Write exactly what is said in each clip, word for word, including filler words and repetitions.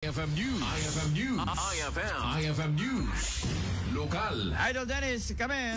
I F M News. I F M News. I F M. I F M News. Lokal. Idol Dennis, come in.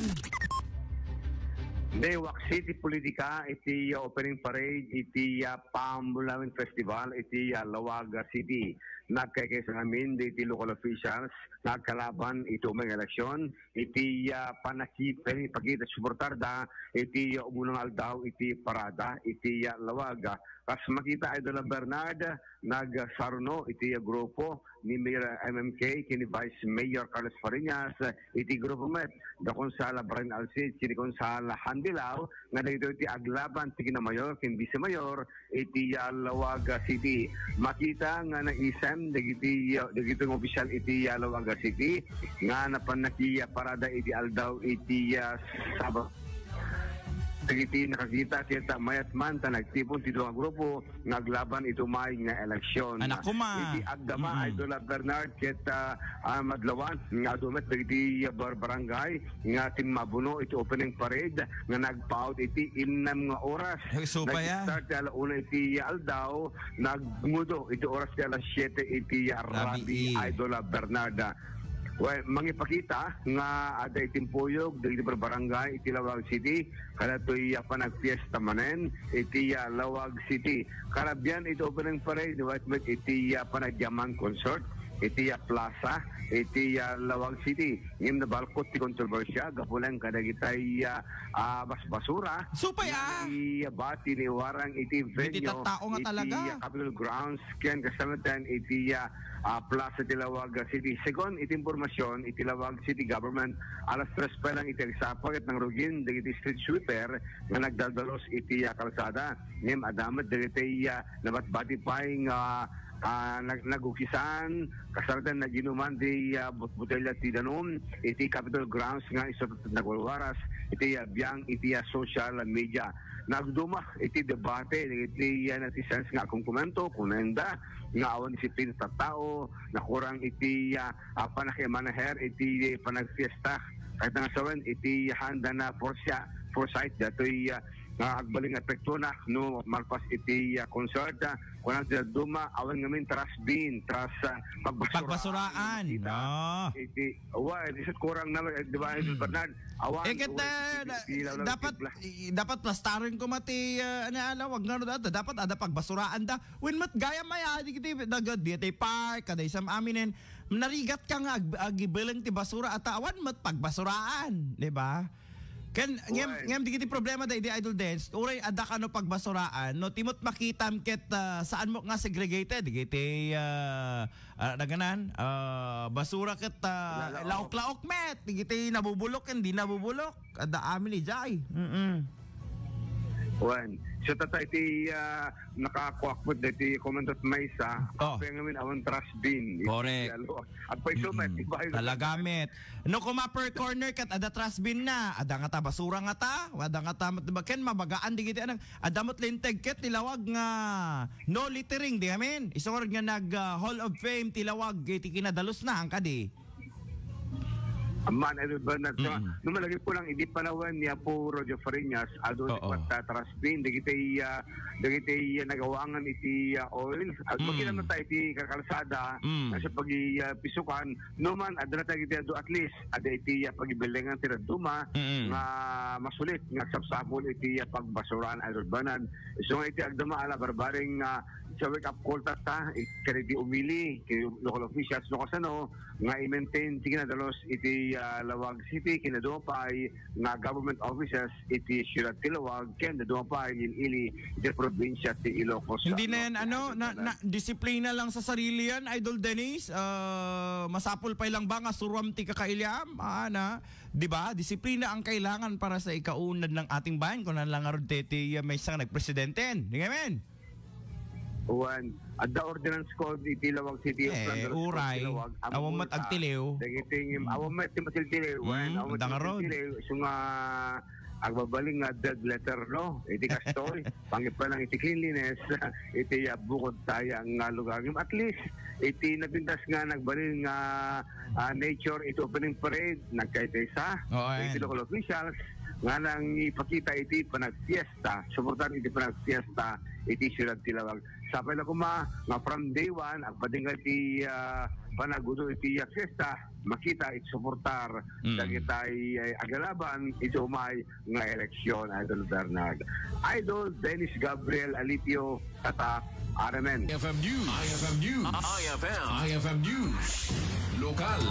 May waksi ti politika iti, uh, opening parade iti, uh, Paamulawen Festival iti, uh, Laoag City. Nagkaykaysa ngamin iti local officials nga agkalaban iti umay nga eleksyon iti, uh, panaki-, panipakita suportarda iti, uh, umuna nga aldaw iti parada iti, uh, Laoag. Kas makita, Idol Bernard, nagsaruno iti grupo ni Mayor M M K ken ni Vice Mayor Carlos Fariñas, iti grupo met da Konsehal Brian Alcid ken ni Konsehal Handy Lau nga dagitoy ti aglaban ti kinamayor ken vice mayor iti, ah, Laoag City. Makita nga naisem dagiti, ah, dagitoy nga opisyal iti, ah, Laoag City nga napan nakiparada iti aldaw iti, ah, Sabado. Dagiti nakakita ket mayat man ta nagtipon ti dua nga grupo nga aglaban iti umay nga eleksyon. Anak ko, ma. Iti agdama, Mm-mm. Idol Bernard, ket, ah, ah, madlawan nga adu met dagiti bar-, barangay nga timmabuno iti opening parade nga nagpaut iti innem nga oras. Ay, supay, ah. Nag-start ti ala una iti aldaw, nagmudo iti oras ti alas siete iti rabii, Idol Bernard. Well, mangipakita nga adda iti impuyog dagiti barangay iti Laoag City, kadatoy, ah, panagfiesta manen iti, ah, Laoag City. Karabian iti opening parade, wen met iti, ah, panagyaman concert iti, ah, plaza iti, ah, Laoag City. Ngem nabalkot ti kontrobersia gapu lang kadagitay, ah, ah, basbasura. Supay, ah. Ibati ni warang iti venue, iti tattao nga iti, talaga, ah, Capitol grounds ken kasametan iti, ah, ah, Plaza ti Laoag City. Segun iti impormasyon iti Laoag City Government, alas tres pa lang iti agsapa ket nangrugin dagiti street sweeper nga nagdaldalos iti, ah, kalsada. Ngem adda met dagiti, ah, nabatbati pay nga, ah, nag-, nagukisan, kasaratan naginuman ti, ah, but-, butelya ti danum iti Capitol grounds nga isu nagwalwaras iti, ah, biang iti, ah, social media. Nagduma iti debate iti, ah, netizens nga agkomkomento, kunanda nga awan disiplina ti tattao, nakurang iti, ah, ah, pannakimanaher iti panagfiesta. Ket nga sawen iti handa na forsia-, foresight datoy, ah, nga agbalin nga epektona no malpas iti, ah, concert, ah, kunana ti dadduma, awan ngamin trash bin, trash, ah, pagbasura. Pagbasuraan, makita. Ah. Iti, wa, iti kurang na, eh, di ba, Idol Bernard? Awan, eh, ket, wa, ah, iti, da-, iti, iti, dapat, iti, i-, dapat plastaren ko mati, ah, ano, ano, wag nga, da-, dapat ada pagbasuraan da. Wen met gayam ay, ah, di, di, nagad, di, di, park, kada isam aminen, narigat ka nga ag-, agibeleng ti basura, ata awan met pagbasuraan, di ba? Ken, ngem, Wen. Ngem, digiti problema da idi Idol Dens, uray adda kano pagbasuraan, no, ti met makitam ket, ah, saan mo nga segregated, digiti, ah, ah, naganan, ah, basura ket, ah, Lalaok. Laok-laok met, digiti nabubulok, ken di nabubulok, adda amin ijay. Mm-mm. Wen. So, tatay ti, ah, nakakuak po deti comment at maysa, Oh. Apay ngamin awan trash bin. Correct. Alo, agpayso met, Mm-mm. Iba, iba. Talaga met. No, kuma per corner ket adda trash bin na. Adda nga ta basura nga ta. Adda nga ta met, ken mabagaan digiti anak. Adda met linteg ket ti lawag nga no littering di amin. Isu nga nag, ah, Hall of Fame ti lawag iti kinadalus na, ang kadi. Amman, Idol Bernard, sa, Mm. no malagip ko lang, idi panawen ni Apo Roger Fariñas, adu ti Oo. Kwarta trash bin, dagiti, ah, dagiti, ah, nagawangan iti, ah, oil. At Mm. makita na tayo iti kakalsada, Mm. na sa pagi, ah, pisukan, no man, adda na tayo iti adu at least, adda iti, ah, pagibilingan ti dadduma, Mm. nga masulit, nga sapsapul iti, ah, pagbasuraan, Idol Bernard. So, nga iti agdama, ala, barbaring, ah, sa wake-up call tatta, eh, kadi di umili, kadi local officials, no, kasano, nga i-maintain ti kinadalus iti, ah, Laoag City, kinadua pay nga government offices iti siudad ti Laoag, ken dadua pay ngin ili iti probinsya ti Ilocos Hindi na yan, Norte, ano, Idol na, Bernard. Na, disiplina lang sa sarili yan, Idol Dennis. Ah, masapul pay lang ba nga suruam ti kakailiam? Ah, na, di ba? Disiplina ang kailangan para sa ikaunlad ng ating bayan. Kung lang nga rod tete, ah, may isang nagpresidente. Di nga, men? Wan, adda ordinance code iti Laoag City of Eh, Landers uray. Code, Laoag, Awan met multa. Agtiliw. Dagiti ngem, Mm. awan met ti matiltiliw, wan, Mm, awan met ti matiltiliw. Isu nga agbabaling nga dead letter law. Iti kastoy, pangipanan iti cleanliness, iti, ah, bukod taya nga lugar. Ngem at least, iti napintas nga nagbalin nga, ah, nature iti opening parade, nagkaytaysa, Oo, iti ayan. Local officials, nga nangipakita iti panagfiesta, suportar iti panagfiesta iti siudad ti Laoag. Sapay la koma nga from day one, agpatingga iti, ah, panagudo iti, ah, fiesta, makita iti suportar Mm. dagitay, eh, agalaban iti umay nga eleksyon, Idol Bernard. Idol Dennis Gabriel Alipio, Tatak, R M N. I F M News. I F M News. I F M. I F M News. Lokal.